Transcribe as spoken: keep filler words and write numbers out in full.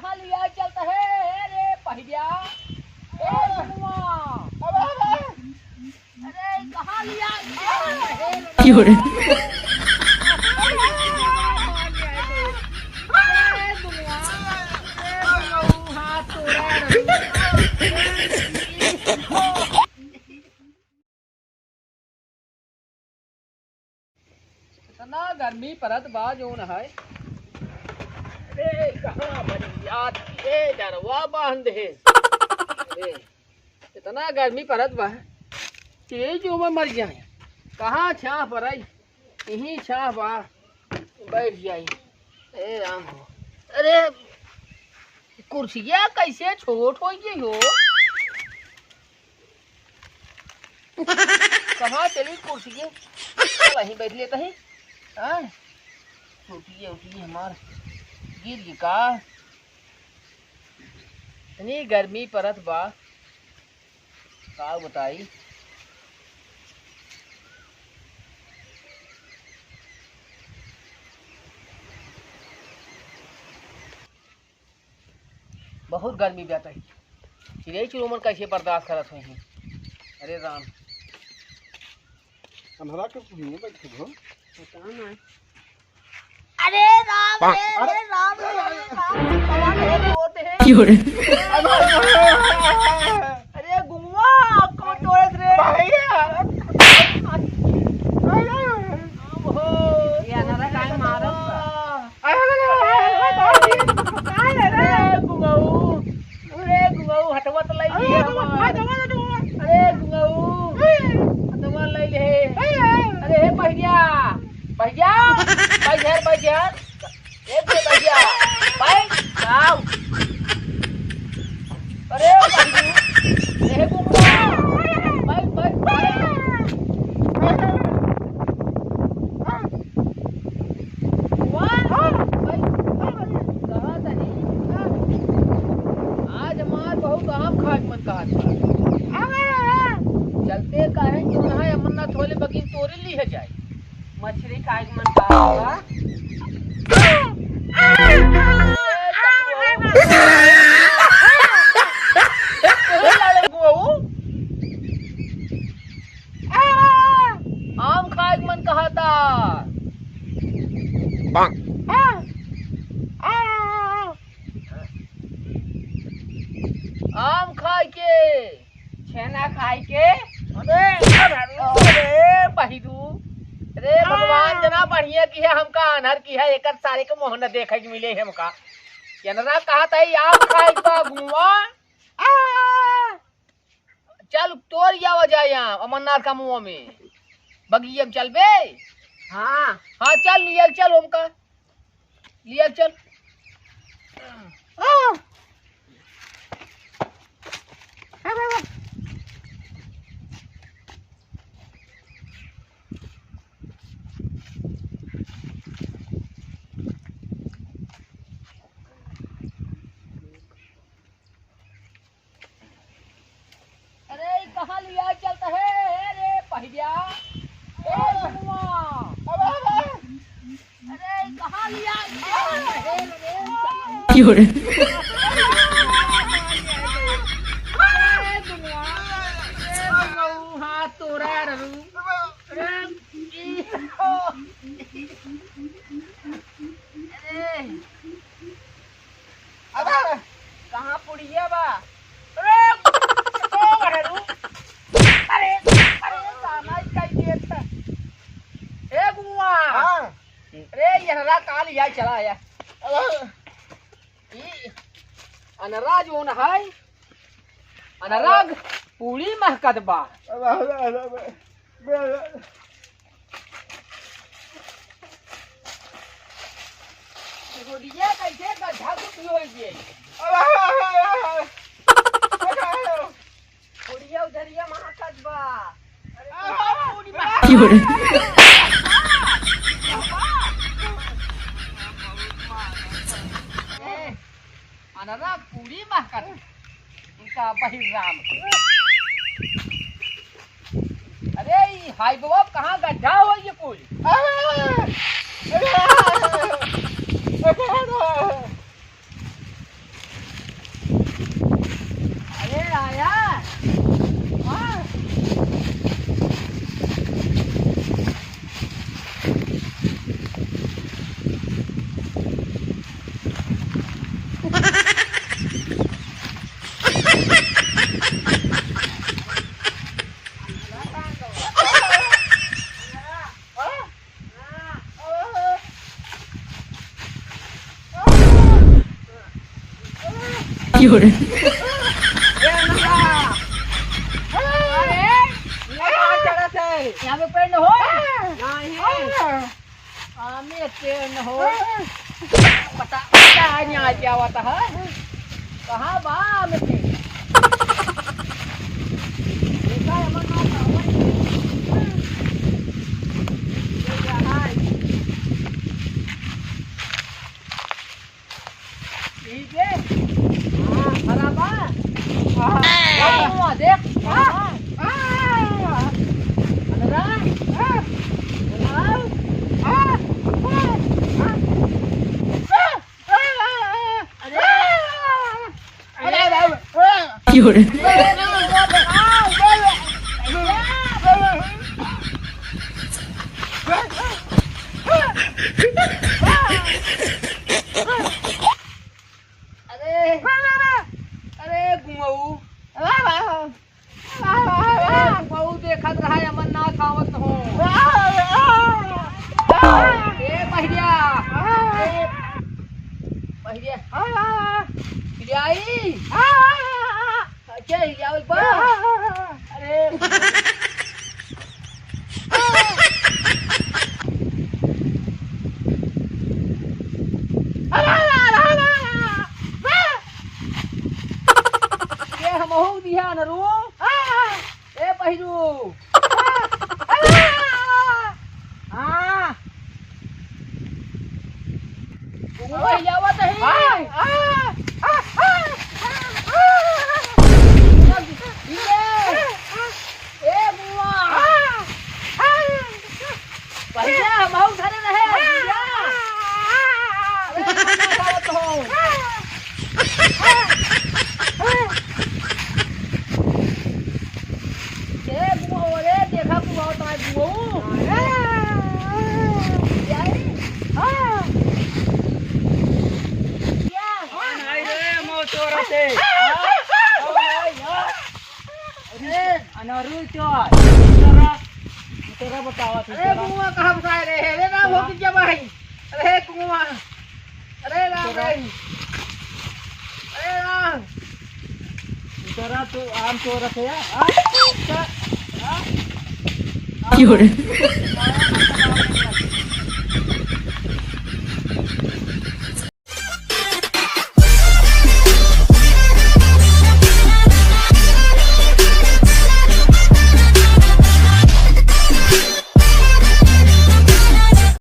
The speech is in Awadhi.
कहाँ लिया चलता है रे पहिया? ए बबुआ। अरे, कहाँ लिया? क्यों रे? इतना गर्मी परत बा जौन है। अरे, कहाँ मरी यार, ये डरवा बांध है। अरे, इतना गर्मी परत बा कि यही जो मैं मर जाए। कहाँ छाँह पर आई? यहीं छाँह बा, बैठ जाई। ए राम हो। अरे, कुर्सिया कैसे छोट हो गई हो? कहाँ चली कुर्सिया? वहीं बैठ लेता है। हाँ? उठिए, उठिए, हमार गिर गई का? इतनी गर्मी परत बा, का बताई। बहुत गर्मी बाटे। चिड़ै चुरुमन कैसे बर्दाश्त करत होइहीं? अरे राम। अन्हरा के कुछ नहीं बैठे हो। पता ना। अरे राम रे, अरे राम रे, अरे राम, भगवान हे, रोत हे। क्यों रे? अरे गुंगवा, कौन तोड़त रे? भैया। राम हो। ये अन्हरा काहे मारत बा? अरे, अरे, अरे, अरे, अरे, गुंगऊ, अरे, गुंगऊ, हटवा त लई ले हमार। अरे, गुंगऊ, हटवा लई ले। अरे, हे भैया, भैया, भैया, भैया, ए, भैया, भाई, आओ। अरे, भाई, ए, गुंगवा, भाई, भाई, भाई। वाह, भाई, भाई, कहा तनी, आज हमार बहुत आम खाए के मन कहत बा। चलते काहे क्यों ना है, अमरनाथ वाले बगिन तोरे ली है जाए। मछरी खाए के मन कहत बा। आम खाए के मन कहता। आम खाए के। छेना खाए के। अरे, अरे, अरे, बहिरू। अरे, भगवान जना बढ़िया किहे, हमका आन्हर किहे, एकर सारे के मुँह न देखे के मिले हमका। केनरा कहत है, आम खाए के बा, गुआ। चल, तोर आवा जाए यहाँ, अमरनाथ का मुँह में। बगिया में चलबे? हाँ। हाँ, चल, लिया चल हमका। लिया चल। अरे, ई कहाँ लिया चलता है? अरे, पहिया। ए, बबुआ। अरे, ई कहाँ लिया चलता है? क्यों रे? अरे, बबुआ। अरे, बबुआ, हाथ तोड़ा रहू। अरे, ई, अरे। अबे! कहाँ पुड़िया बा? अरे, तो घरेलू। अरे, अरे, साला, ई का गेट है? ए, गुआ। हाँ। अरे, यहरा काल या चला आया। अबे! ई अनरा जोन है, अनरा पूड़ी महकत बा। अबे, अबे, अबे, अबे। गुड़िया कैसे गड्ढा गुड्ढी होइ गई? गुड़िया उधरिया महकत बा। अरे, पूरी महकत बा। ए, अनरा पूरी महकत। इनका बहिराम। अरे, ई हाई बाबा कहाँ गड्ढा हो ये कुल? अरे, अरे, अरे, अरे। क्यों रे? ए, नंगा। अरे, ये कहाँ चढ़त है? यहाँ पे पेड़ न हो? नहीं। आमे पेड़ न हो। पता, पता है यहाँ क्या होता है? कहाँ बा आमे पेड़? देखा है, मन ना था, वही। ये क्या है? ठीक है। हाँ, हरा बा। हाँ। हाँ, देख। हाँ। हाँ। हरा। हाँ। हरा। हाँ। अरे। अरे, अरे, अरे। क्यों रे? अरे, अरे, गुंगऊ। अरे, गुंगऊ देखत रहा, अमरनाथ आवत हो। ए, पहिरिया। ए, पहिरिया। पहिरिया आई। अच्छा, हिरिया एक बार। अरे। ये हमहू दिहा न रू। ए पहिरू। हाँ। ओ, हिलावत है। हाँ। ए बुआ। पहिला हमहू धरे रहे, भैया। अरे, मजा आवत हो। ए बुआ, अरे, देखा बुआ, तो बुआ। क्या है? हाँ। क्या? कौन है रे, मौत हो रहा थे? हाँ? कौन है? हाँ? अरे, अनरू चोर, तोरा, तोरा बतावा तू, अरे, तोरा। कुआं कहाँ बताए रहे? अरे, राम हो गया भाई। अरे, कुआं। अरे, राम तोरा। रे। अरे, राम। तोरा तू आम चोर रखे है, हाँ? हाँ? क्यों रे?